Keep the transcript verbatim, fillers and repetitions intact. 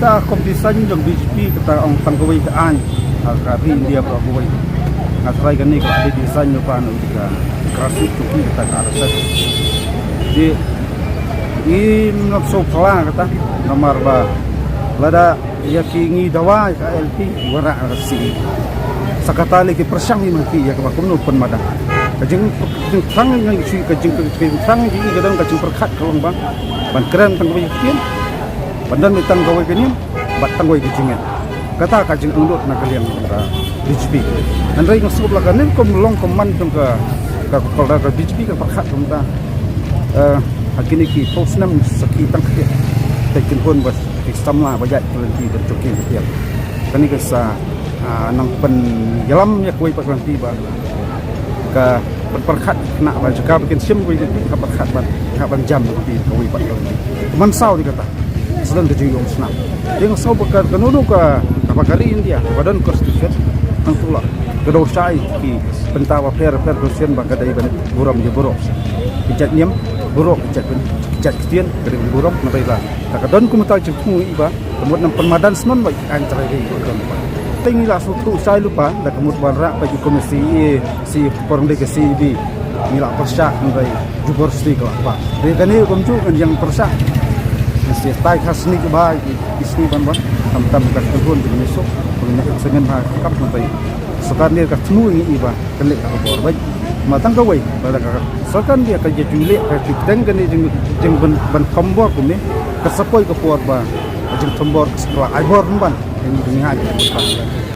Ka competition jong B J P kata ong tang kawei ka aiñ ha ka ri India baroh kawei. Nga tharai kane ka dei design jong ka, na ka grassroots jong ki kata ka R S S. Te ngim lah sngewphylla kata, namar ba lada ïa ki ngi dawa ïa ka I L P, ki wanrah ka C E. Sa kata lei ki pyrshang ïa ma ki ïa kaba kumno pynmadan. Ka jing, jingthrang jong ngi, ka jing, ka jingthrang jong ngi ka don ka jingpyrkhat ka long ba ban kren tang kawei ka ktien, ban don tang kawei ka niam bad tang kawei ka jingngeit. Kata ka jingangnud na ka liang ka B J P. Hynrei nga sngewbha la kane kum long kum man jong ka, ka, ka, ka B J P ka pyrkhat kumta. Eh, ha kine ki phew snem sa ki tang kti. Te kynhun ba ki samla ba ïaid ka lynti ban jong ki ktien. Kane ka sa, ah, nang pynïalam ïa kawei pat ka lynti ba ka pyrkhat na ba jaka ba kin shim kawei ka lynti, ka pyrkhat ban, ka ban jam kawei pat ka lynti. Ka man saw di kata. Sa don ka jingïohsnam. Te nga sngew ba ka, kano kano ka, kaba ka ri India ba don constitution, hangto la ka don shai ki bynta bapher bapher constitution ba ka dei ban burom ïa baroh. Ki jait niam baroh, ki jait byn, ki jait ktien ka dei ban burom, namar ba ka don kumta jingthmu i ba ka mut nang pynmadan snon ba ki aiñ trai dei ba ka don ba. Te ngi la sngewthuh shai lypa da ka mut wanrah ba ki kum C A C, por dei ka C A B. Ngi la pyrshah hynrei jubor sdei ka la pa. Dei kane kumjuh ngan ïeng pyrshah. Ngi sdei tai kha sni ka ba, ki sni ban ban. Tam tam ka kynhun jong ngi suk. Pynïaid sngewbha ha ka kam hynrei sorkar ne ka thmu ngi i ba kan leh ka bor bad ma tang kawei ba da ka sorkar ne ka ju leh ka ju teng kane jing, jing ban, ban thombor kumne. Ka sa poi ka por ba jingthombor ka sa la ai bor ban. Ngi ngi ai.